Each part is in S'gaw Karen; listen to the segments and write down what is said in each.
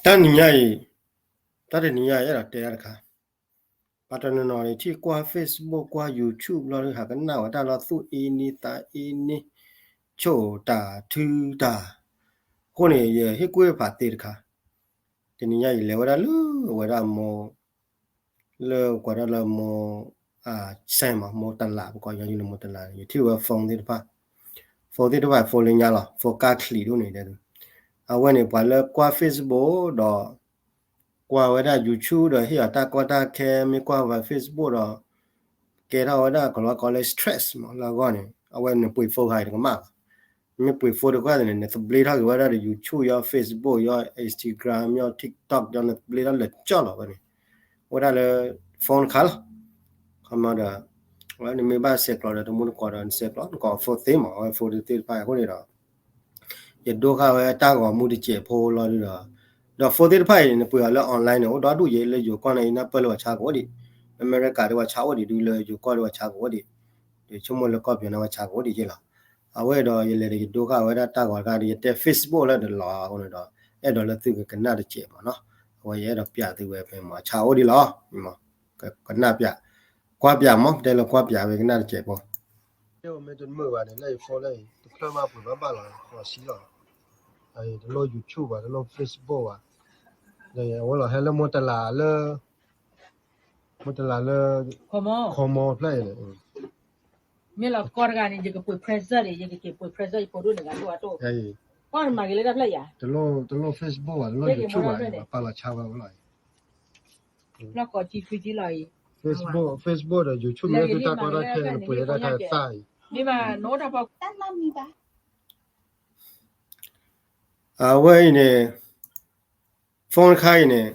တၢ်နံၤညါအံၤ, တၢ်တနံၤညါအံၤ အဲၣ်ဒိးတဲတၢ်တခါ, ပှၤတနီၤနီၤန့ၣ် ထံၣ်ကွၢ် Facebook ကွၢ် YouTube လီၤဒီး ဟးကနၣ်ဝဲတၢ်လီၤ သူၣ်အ့န့သးအ့န့, ဆိၣ်တၢ်ထုတၢ်, အဃိန့ၣ် ယဟ့ၣ်ကူၣ်ဟ့ၣ်ဖးသ့တခါ, တနံၤညါအံၤ လဲၤဝဲဒၣ်လၢ အဝဲဒၣ်မိၢ် လၢကွၢ်ဒၣ်လၢမိၢ် စဲမး မိၢ်တလး ပကိးညီလၢမိၢ်တလးန့ၣ် ယထံၣ်ဝဲ phone သ့ၣ်တဖၣ်, phone သ့ၣ်တဖၣ် phone လၢညါလီၤ phone ကါချံးဒိၣ်န့ၣ်ဒီး, အဝဲန့ၣ် ပှၤလၢကွၢ် Facebook ဒီး ကွၢ်ဝဲဒၣ် YouTube ဒီး ဟ့ၣ်အီၤတၢ်ကီတၢ်ခဲ မ့ၢ်ကွၢ်ဝဲ Facebook ဒီး ကဲထီၣ်ဝဲဒၣ် ကလီကီလၢ stress မး လၢအဂီၢ်န့ၣ် အဝဲနပှ့ၤ phone တခါအံၤတကမၣ်ဘၣ်, မ့ၢ်ပှ့ၤ phone တခါန့ၣ် နသဘျ့ထီၣ်က့ၤဝဲဒၣ်ဒီး YouTube ယီၤ Facebook ယီၤ Instagram ယီၤ TikTok ယီၤ နသဘျ့ထီၣ်လၢာ်ကၠီလီၤဝဲန့ၣ်, အိၣ်ဝဲဒၣ်လၢ phone တခါလီၤ, ခီမီဒီး အဝဲနမ့ၢ်ဘၣ်ဆဲးကျိးဒီးတမူတကိးဒီး နဆဲးကျိး နကိး phone သ့မး အဝဲ phone သ့ၣ်တဖၣ်အဃိန့ၣ်ဒီး ယဒိဃာ်ဝဲတၢ်ဂီၤမူတစဲးဖိလီၤဒုဒီး, ဒီး phone သ့ၣ်တဖၣ်အံၤန့ၣ် နပှ့ၤအီၤလၢ online န့ၣ် အိၣ်ဒီဒူၣ်ယဲ လၢယိၤကီၢ်န့ၣ် အံၤနၢ်ပၢၢ်လၢပှၤဆါကအိၣ်ဒံး, လၢအမဲရကၤဒီးပှၤဆါအိၣ်ဒံးဒု လၢယိၤကီၢ်ဒီးပှၤဆါကအိၣ်ဒံး, ဒီးဆိကမိၣ်လၢကီၢ်ပယီၤန့ၣ်ပှၤဆါကအိၣ်ဒံးယဲလီၤ. အဝဲဒီးယလဲၤဒီးယဒိဃာ်ဝဲဒၣ်တၢ်ဂီၤတခါဒီး ယတဲ Facebook လၢတလီၤအဃိန့ၣ်ဒီး အဲၣ်ဒိးလၢသုကကနၣ်တစဲးမးနီၤ, အဝဲယအဲၣ်ဒိးပျးသုဝဲဖဲမး ဆါအိၣ်ဒံးလီၤ, ကနၣ်ပျး, ကွၢ်ပျးမး ပတဲလၢကွၢ်ပျးဝဲကနၣ်တစဲးဖိ မ့ၢ်တမုာ်ဘၣ်န့ၣ် လၢယ phone လၢအံၤ တဖျၢၣ်မးပှ့ၤဘၣ်ဘၣ်လီၤ ဃီၤဆံလီၤ, တလိၣ် YouTube ဘၣ် တလိၣ် Facebook ဘၣ်, အဝဲလီၤဟဲလၢမိၢ်တလးလၢ, မိၢ်တလးလၢ, ခီမီဖျၢၣ်အံၤန့ၣ်, မ့ၢ်လီၤကီတဂၤန့ၣ် ယကပှ့ၤ present န့ၣ် ယကက့ၤပှ့ၤ present ယဖိဒိၣ်န့ၣ်ဂၤဒိၣ်အတိၣ်, ကွၢ်နမၤက့ၤလၢတၢ်ဖျၢၣ်ယၤ, တလိၣ် Facebook ဘၣ် တလိၣ် YouTube ဘၣ် ပာ်လီၤဆါဝဲလီၤ လီၤကီထံခွံထံလီၤအံၤ, Facebook, Facebook ဒီး YouTube မ့ၢ်သုတၢ်ကီတၢ်ခဲန့ၣ် ပှ့ၤလၢတၢ်ခဲသၣ်အံၤ, မ့ၢ်ဘၣ်နီၣ်တၢ်ပှၤ အဝဲအံၤန့ၣ် phone တခါအံၤန့ၣ်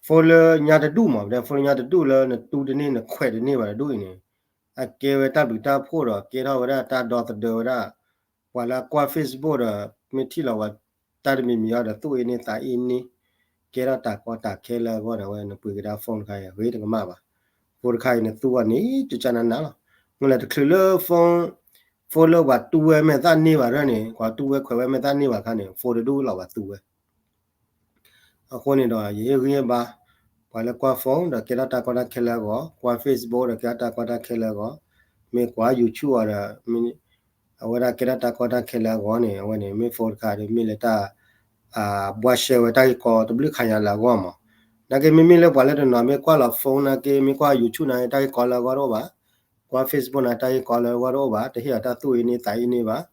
phone လၢညါတဒူၣ်မး ပတဲ phone လၢညါတဒူၣ်လၢနတူၢ်တန့ၢ်နခွဲးတန့ၢ်ဘၣ်တဒူၣ်အံၤန့ၣ် အကဲဝဲတၢ်ဘျုးတၢ်ဖှိၣ်ဒီး ကဲထီၣ်ဝဲဒၣ်တၢ်ဒီသဒၢဝဲဒၣ် ပှၤလၢအကွၢ် Facebook ဒီး မ့ၢ်ထံၣ်လီၤဝဲတၢ်တမံၤမံၤအံၤဒီး သူၣ်အ့န့သးအ့န့ ကဲထီၣ်တၢ်ကီတၢ်ခဲလၢအဂီၢ်န့ၣ် အဝဲနပှ့ၤကဒါ phone တခါအံၤ အဂ့ၤတကမၣ်ဘၣ်. phone တခါအံၤန့ၣ် သူဝဲန့ၣ် ကကနနၤလီၤ. မ့ၢ်လၢတချုးလၢ phone, phone လၢပှၤတူၢ်ဝဲမဲာ်သၣ်န့ၢ်ဘၣ်ရၢၢ်န့ၣ် ပှၤတူၢ်ဝဲခွဲးဝဲမဲာ်သၣ်န့ၢ်ဘၣ်အခါန့ၣ် phone တဒူၣ်လီၤပှၤသူဝဲ အဃိန့ၣ်ဒီး ယဟ့ၣ်ဂံၢ်ဟ့ၣ်ဘါ ပှၤလၢကွၢ် phone ဒီးကဲထီၣ်တၢ်ကီတၢ်ခဲလၢအဂီၢ်, ကွၢ် Facebook ဒီးကဲထီၣ်တၢ်ကီတၢ်ခဲလၢအဂီၢ်, မ့ၢ်ကွၢ် YouTube အီၤဒီး အဝဲဒၣ်ကဲထီၣ်တၢ်ကီတၢ်ခဲလၢအဂီၢ်န့ၣ် အဝဲန့ၣ် မ့ၢ် phone တခါဒီး မ့ၢ်လၢတၢ် ဘှါရှဲဝဲတၢ်ဂ့ၢ်ကီတဘျုးခါညါလၢအဂီၢ်မး. နာ်က့မ့မ့ၢ်လၢပှၤလၢတနီၤမ့ၢ်ကွၢ်လီၤ phone နာ်က့ မ့ၢ်ကွၢ် YouTube နာ်က့ တၢ်ဂ့ၢ်ကီလၢအဂီၢ်တအိၣ်ဘၣ်, ကွၢ် Facebook နာ်က့ တၢ်ဂ့ၢ်ကီလၢအဂီၢ်တအိၣ်ဘၣ်, တဟ့ၣ်အီၤတၢ်သူၣ်အ့န့သးအ့န့ဘၣ်.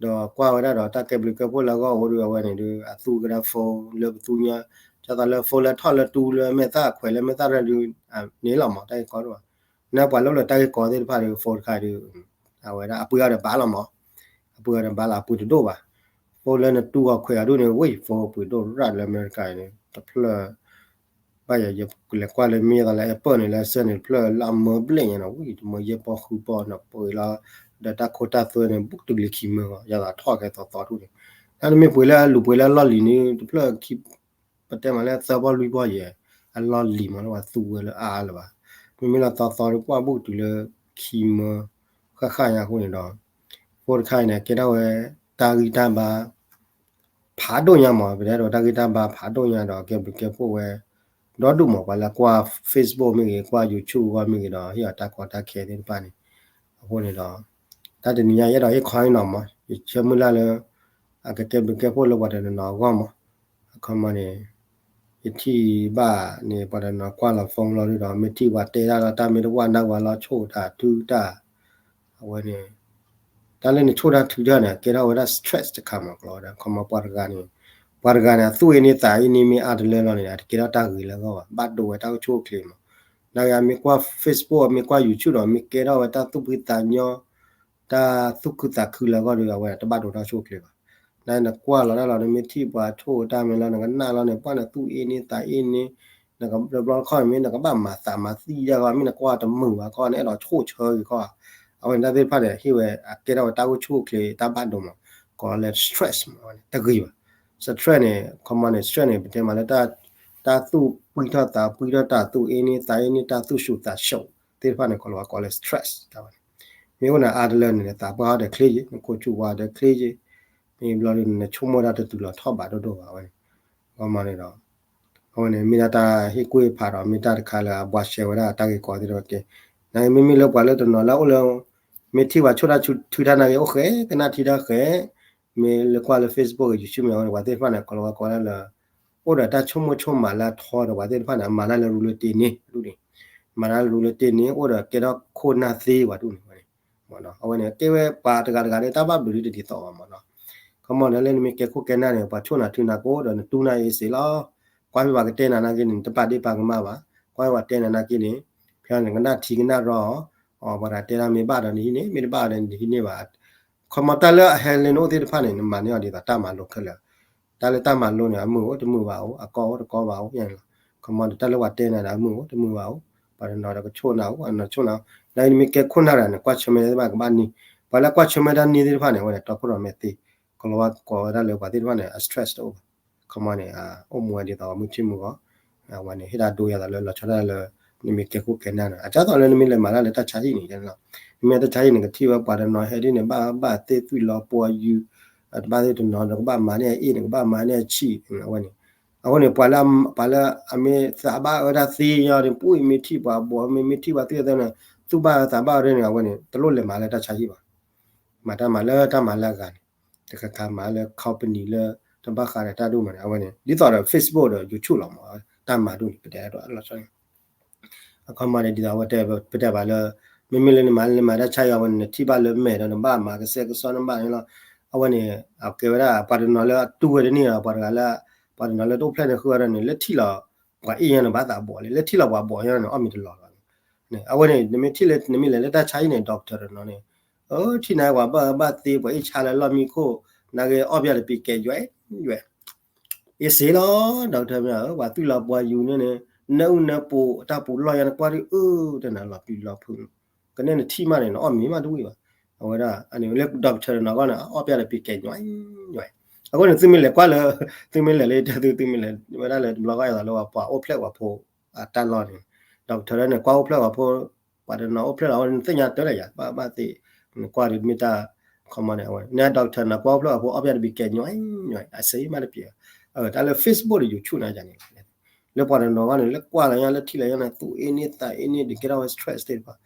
ဒီးကွၢ်ဝဲဒၣ်ဒီးတၢ်ကဲဘျုးကဲဖှိၣ်လၢအဂီၢ်အိၣ်ဒီးအဝဲန့ၣ်ဒီး အသူကဒါ phone လၢပသူညါ, ဒ်သိးလၢ phone လၢထီၣ်လၢတူၢ်လၢမဲာ်သၣ်ခွဲးလၢမဲာ်သၣ်ရၢၢ်ဒုး န့ၣ်လီၤမး တၢ်ဂ့ၢ်ကီတအိၣ်ဘၣ်. နပှၤလၢလၢတၢ်ဂ့ၢ်ကီသ့ၣ်တဖၣ်ဒီး phone တခါဒီး အဝဲဒၣ်အပှ့ၤအီၤဒီးဘၣ်လီၤမး, အပှ့ၤအီၤဒီးဘၣ်လီၤ အပှ့ၤတဒိၣ်ဘၣ်. phone လၢနတူၢ်အီၤခွဲးအီၤဒိၣ်န့ၣ် ဝဲ phone ပှ့ၤဒိၣ်ရၣ်လၢအမဲရကၤန့ၣ် တဖျၢၣ် ဘၣ်ယၤ ယလဲၤကွၢ်လၢမ့ၢ်ယသးလၢ Apple န့ၣ် လၢအဆၢန့ၣ် တဖျၢၣ်လၢအမၢဘျဲၣ်ညါနီၤ ဝံၤတမၢယဲၢ်ပီၢ်ဃုပီၢ်နီၤ ပှ့ၤလီၤ ဒီးတၢ်ခိတၢ်သွဲန့ၣ် ဘူးကတုၤလံခံမၢဂီၤ ယသးထီၣ်ကဲသီသီထူၣ်န့ၣ် တၢ်နမ့ၢ်ပှ့ၤလၢအလူၤပှ့ၤလၢအလီၢ်လံၤန့ၣ် တဖျၢၣ်ခံ ပတဲမးလၢသၢပီၢ်လွံၢ်ပီၢ်ယဲၢ် အလီၢ်လံၤမးလၢပှၤသူဝဲလၢအါလၢၤဘၣ်. မ့မ့ၢ်လၢသီသီဒီး ပှၢ်ဘူးကတုၤလၢခံမၢ ဃၣ်ဃၣ်ညါအဃိန့ၣ်ဒီး phone တခါအံၤန့ၣ် ကဲထီၣ်ဝဲ တၢ်ဂံၢ်တၢ်ဘါ ဖးဒိၣ်ညါမး ပတဲဒီးတၢ်ဂံၢ်တၢ်ဘါဖးဒိၣ်ညါဒီး ကဲဘျုးကဲဖှိၣ်ဝဲ ဒီဒူၣ်မး ပှၤလၢကွၢ် Facebook မ့ၢ်ဂ့ၤ ကွၢ် YouTube အဂီၢ်မ့ၢ်ဂ့ၤဒီး ဟ့ၣ်အီၤတၢ်ကီတၢ်ခဲသ့ၣ်တဖၣ်န့ၣ် အဃိန့ၣ်ဒီး တၢ်တနံၤညါယအဲၣ်ဒိးဟ့ၣ်ခီအံၤနီၤမး ယဆၢမုၢ်လၢ်လၢ အကကဲဘျုးကဲဖှိၣ်လၢပှၤတနီၤနီၤအဂီၢ်မး အခီမးန့ၣ် ယထံၣ်ဘၣ်န့ၣ် ပှၤတနီၤကွၢ်လီၤ phone လီၤဒုဒီး မ့ၢ်ထံၣ်ပှၤတဲတၢ်လီၤ တၢ်မ့ၢ်တဝၣ်နၢ်ဝဲလီၤ ဆိၣ်တၢ်ထုတၢ် အဝဲန့ၣ် တၢ်လၢနဆိၣ်တၢ်ထုတၢ်န့ၣ် ကဲထီၣ်ဝဲဒၣ် stress တခါမး ကျိဒီး ခီမးပှၤတဂၤန့ၣ် ပှၤတဂၤန့ၣ် အသူၣ်အ့န့သးအ့န့မ့ၢ်အါတလၢလီၤန့ၣ် အတကဲထီၣ်တၢ်ဂ့ၤလၢအဂီၢ်ဘၣ် ဘၣ်ဒိဝဲတၢ်အိၣ်ဆူၣ်အိၣ်ချ့မး နာ်က့မ့ၢ်ကွၢ် Facebook မ့ၢ်ကွၢ် YouTube ဒီး မ့ၢ်ကဲထီၣ်ဝဲတၢ်သူၣ်ဖှံသးညီ တၢ်သူၣ်ခုသးခုလၢအဂီၢ်ဒီး အဝဲတဘၣ်ဒိတၢ်အိၣ်ဆူၣ်အိၣ်ချ့ဘၣ် နနကွၢ်လီၤတၢ်လီၤ နမ့ၢ်ထံၣ်ပှၤဆိၣ်တၢ်မ့ၢ်လီၤ နကနၣ်လီၤန့ၣ် ပှၤန့ၣ်သူၣ်အ့န့သးအ့န့ နကဘျီတခီၣ်မ့ၢ်နကဘၣ်မၤသးမၤသံယါဂီၢ် မ့ၢ်နကွၢ်တမုာ်ဘၣ်ခီ နအဲၣ်ဒိးဆိၣ်ဆၢဂ့ၤခီ အဝဲန့ၣ်တၢ်သ့ၣ်တဖၣ်န့ၣ် ဟ့ၣ်ဝဲ အကဲထီၣ်ဝဲတၢ်အိၣ်ဆူၣ်အိၣ်ချ့ တၢ်ဘၣ်ဒိမး ကိးလၢ stress မး တဂ့ၤဘၣ် stress န့ၣ် ခီမးန့ၣ် stress န့ၣ် ပတဲမးလၢ တၢ်သူၣ်ပှံၢ်ထီၣ်သးပှံၢ်ထီၣ် တၢ်သူၣ်အ့န့သးအ့န့ တၢ်သူၣ်ဆူၣ်သးဆူၣ်သ့ၣ်တဖၣ်န့ၣ် ကိးလၢကိးလၢ stress တၢ်ဝဲန့ၣ် မ့ၢ်အိၣ်နၤအါတလၢန့ၣ် နသးပှၢ်ဟီၣ်ဒီးချ့ယံၤ နခိၣ်ဆူၣ်ဝါဒီးချ့ယံၤ မ့ၢ်ဘျီဒုး နဆိကမိၣ်တၢ်တတုၤလီၤထီၣ်ဘးဒိၣ်ဒိၣ်ဘၣ်ဝဲန့ၣ် မ့ၢ်ဒီး အဝဲန့ၣ် မ့ၢ်ဒၣ်တၢ်ဟ့ၣ်ကူၣ်ဟ့ၣ်ဖးဒီး မ့ၢ်တၢ်တခါလၢအဘှါရှဲဝဲဒၣ်တၢ်ဂ့ၢ်ကီသ့ၣ်တဖၣ်ကဲ, နမ့မ့ၢ်လၢပှၤလၢတနီၤလၢအအိၣ်လၢ မ့ၢ်ထံၣ်ပှၤဆိၣ်တၢ်ထုတၢ်နာ်က့ အိၣ်ဃဲ ကနၣ်ထံတၢ်ဃဲ, မ့ၢ်လၢကွၢ်လၢ Facebook ဂ့ၤ YouTube မ့ၢ်အဝဲန့ၣ် ပှၤသ့ၣ်တဖၣ်န့ၣ် ကလီၤဝါကိးဒၣ်လၢ အိၣ်ဒီးတၢ်ဆိကမိၣ်ဆိကမးလၢအထီဒီး ပှၤသ့ၣ်တဖၣ်န့ၣ် အမၤတၢ်လၢရူလၢတ့န့ၣ်ဒၣ်န့ၣ်, မၤတၢ်လၢရူလၢတ့န့ၣ် အိၣ်ဒီးကဲထီၣ်ခိၣ်နၢ်သ့ပှၤဒၣ်န့ၣ်ဝဲန့ၣ်, အဝဲန့ၣ် ကဲဝဲပှၤတဂၤတဂၤဒီး တၢ်ဘၣ်ဘျုးဒ်တဒ်သိးဘၣ်မ့ၢ်နီၤ, ခီမီန့ၣ် လၢနမ့ၢ်ကဲခိၣ်ကဲနၢ်န့ၣ် ပှၤဆိၣ်နၤထုနၤကိးဒီး နတူၢ်နၢ်အ့စ့လီၤ, ကွၢ်ဖဲပှၤကတဲနၤနာ်က့န့ၣ် နတပာ်ဒ့ၣ်ပာ်ကမၣ်ဘၣ်, ကွၢ်ဖဲပှၤတဲနၤနာ်က့န့ၣ် ဖဲနကနၣ်ထံကနၣ်ရီအီၤ, ပှၤတဂၤတဲဒၣ်မ့ၢ်ဘၣ်ဒီးနဟံးန့ၢ် မ့ၢ်တဘၣ်ဒီးနတဟံးန့ၢ်ဘၣ်, ခီမီတၢ်လၢအဟဲလၢနအိၣ်သ့ၣ်တဖၣ်န့ၣ် နမၤန့ၢ်အီၤဒ်သိးတၢ်မၤလိခဲလၢာ်, တၢ်လၢတၢ်မၤလိန့ၣ် အမုာ်အိၣ်တမုာ်ဘၣ်အိၣ် အကီအိၣ်တကီဘၣ်အိၣ်, ခီမီန့ၣ် တၢ်လၢပှၤတဲနၤဒီးအမုာ်အိၣ်တမုာ်ဘၣ်အိၣ်, ပှၤတနီၤဒီးကဆိၣ်နၤအိၣ် ပှၤတနီၤဆိၣ်နၤအိၣ်, နမ့ၢ်ကဲခိၣ်နၢ်ဒီး နကွၢ်ဆၢၣ်မဲာ်တၢ်သ့ၣ်တဖၣ်ကဘၣ်န့ၢ်, ပှၤလၢကွၢ်ဆၢၣ်မဲာ်တၢ်န့ၢ်သ့ၣ်တဖၣ်န့ၣ် အဝဲန့ၣ် တီခိၣ်ရိၣ်မဲာ်သ့, ကလီၤဝါကိးဝဲဒၣ်လၢပှၤသ့ၣ်တဖၣ်န့ၣ် အ stress တအိၣ်ဘၣ်, ခီမီန့ၣ် အိၣ်မူဝဲဒ်သိးမုၢ်ထံၣ်မုၢ်ဂီၤ, အဝဲန့ၣ် ဟ့ၣ်တၢ်ဒိယၤသးလၢလီၤဆီဒၣ်လၢ နမ့ၢ်ကဲခိၣ်ကဲနၢ်န့ၣ် အကၢ်သိးလၢနမ့ၢ်လဲၤမၤတၢ်လၢတၢ်ဆါဟံၣ်န့ၣ်, နမ့ၢ်တၢ်ဆါဟံၣ်န့ၣ် ကထံၣ်ဝဲပှၤတနီၤဟဲဒ်န့ၣ် ဘၣ်ဘၣ်သ့သွံၣ်လီၤပှီၤယုာ်, တဘၣ်သ့ၣ်တနီၤဒီးကဘၣ်မၤန့ၢ်အအ့ၣ်န့ၣ် ကဘၣ်မၤန့ၢ်အဆံၣ်, အဝဲန့ၣ်, အဃိန့ၣ် ပှၤလၢ ပှၤလၢအမ့ၢ်သးဘၣ်အၢတၢ်သ့ညီန့ၣ် ပူၤအံၤမ့ၢ်ထံၣ်ပှၤဘီၣ် မ့ၢ်မ့ၢ်ထံၣ်ပှၤသွံၣ်အသၢန့ၣ် သူၣ်ဘၣ်အၢသးဘၣ်အၢဒ်န့ၣ် အဝဲန့ၣ် တလိၣ်လဲၤမၤလၢတၢ်ဆါဟံၣ်ဘၣ်, မၤတၢ်မၤလၢတၢ်မၤလၢအဂၤန့ၣ်, တခါခါမၤလၢ company လၢ တဘၣ်ဃးဒီးတၢ်ဒိၣ်မးန့ၣ် အဝဲန့ၣ် ဒ်သိးဒီး Facebook ဒီး YouTube လီၤမး, တၢ်မၤဒိၣ်န့ၣ် ပတဲဒၣ်လီၤဆီန့ၣ် အခီမီန့ၣ် ဒ်သိးအဝဲတဲ ပတဲဘၣ်လၢ မ့မ့ၢ်လၢနမၤလၢနမၤတၢ်ဆါအံၤ အဝဲန့ၣ် နထံၣ်ဘၣ်လၢမဲာ်ဒီး နဘၣ်မၤကစဲကစီနဘၣ်န့ၣ်လီၤ, အဝဲန့ၣ် အကဲဝဲဒၣ် ပှၤတနီၤလၢအတူၢ်ဝဲတန့ၢ်ဒီး ပှၤတဂၤလၢ ပှၤတနီၤလၢတအိၣ်ဖျဲၣ်န့ၣ်ဃုာ်ဝဲဒၣ်န့ၣ် လၢထံၣ်လီၤ ပှၤအ့ၣ်ညါန့ၣ် ဘၣ်သးဘီၣ်လံ လၢထံၣ်လီၤပှၤဘီၣ်ညါန့ၣ် အီၣ်မ့ၤတလီၤလီၤ, အဝဲန့ၣ် နမ့ၢ်ထံၣ်လၢ နမ့ၢ်လဲၤလၢတၢ်ဆါဟံၣ်န့ၣ် doctor တနီၤန့ၣ် ထံၣ်နၤပှၤဘၣ်အၢဘၣ်သ့ ပှၤအ့ၣ်ဆါလၢလီၢ်မံခိၣ် နာ်က့အီၣ်ပယၢ်တပံၤကဲယွဲ ယွဲ အ့ၣ်စ့လီၤ doctor မ့ၢ်ဧၢ ပှၤသွံၣ်လီၤပှီၤယူၤန့ၣ်န့ၣ် နၢအုၣ်နၢပူၤ တၢ်ပူၤလီၢ်ယါနကွၢ်ဒ်အၢ တနၤလီၤပျံၤလီၤဖုး ကနဲၣ်နထံၣ်မးန့ၣ် နအီၣ်မ့ၤမးတဝံၣ်ဘၣ်, အဝဲဒၣ် အန့ၣ်လၢ doctor တနီၤဂီၢ်န့ၣ် အီၣ်ပယၢ်တပံၤကဲယွဲ ယွဲ, အဃိန့ၣ် သုမ့ၢ်လဲၤကွၢ်လၢ သုမ့ၢ်လဲၤလၢတၢ်သု သုမ့ၢ်လဲၤဝဲဒၣ်လၢတဘျီဂီၢ်အသးလၢပှၤအိၣ်ဖျဲၣ်ပှၤဖိ အတၢ်လီၢ်န့ၣ် doctor န့ၣ် ကွၢ်အိၣ်ဖျဲၣ်ပှၤဖိ ပှၤတနီၤအိၣ်ဖျဲၣ်လီၤ နသ့ၣ်ညါတၢ်လၢယၤ ဘၣ်ဘၣ်သ့ နကွၢ်ဒ်မ့ၢ်တၢ် ခီမီန့ၣ် အဝဲန့ၣ် န doctor န့ၣ် ကွၢ်အိၣ်ဖျဲၣ်ပှၤဖိ အီၣ်ပယၢ်တပံၤကဲယွဲ ယွဲ အစ့မးတပျံၤ တၢ်လၢ Facebook ဒီး YouTube န့ၣ်ယၤန့ၣ် လၢပှၤတနီၤဂီၢ်န့ၣ် လၢကွၢ်လီၤညါ လၢထံၣ်လီၤညါန့ၣ် သူၣ်အ့န့ၢ်သးအ့န့ၢ် ဒုးကဲထီၣ်ဝဲ stress သ့ၣ်တဖၣ်,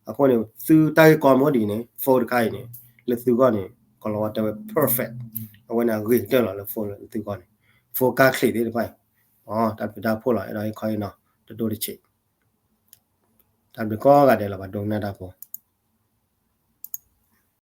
အဃိန့ၣ် သုတၢ်ဂ့ၢ်ကီမ့ၢ်အိၣ်ဒ်အံၤန့ၣ် phone တခါအံၤန့ၣ် လၢသုဂီၢ်န့ၣ် ကလီၤဝါတဲဝဲ perfect, အဝဲန့ၣ်အဂ့ၤကတၢၢ်လီၤလၢ phone လၢသုဂီၢ်န့ၣ် phone ကါချံးသ့ၣ်တဖၣ်အံၤ, တၢ်ဘျုးတၢ်ဖှိၣ်လီၤ အဲၣ်ဒိးဟ့ၣ်ခီဟ့ၣ်နီၤ တဒိတဆံး တၢ်ဘျုးကိးဂၤဒဲးလီၤ ပှၤဒိကနၣ်တၢ်ဖိ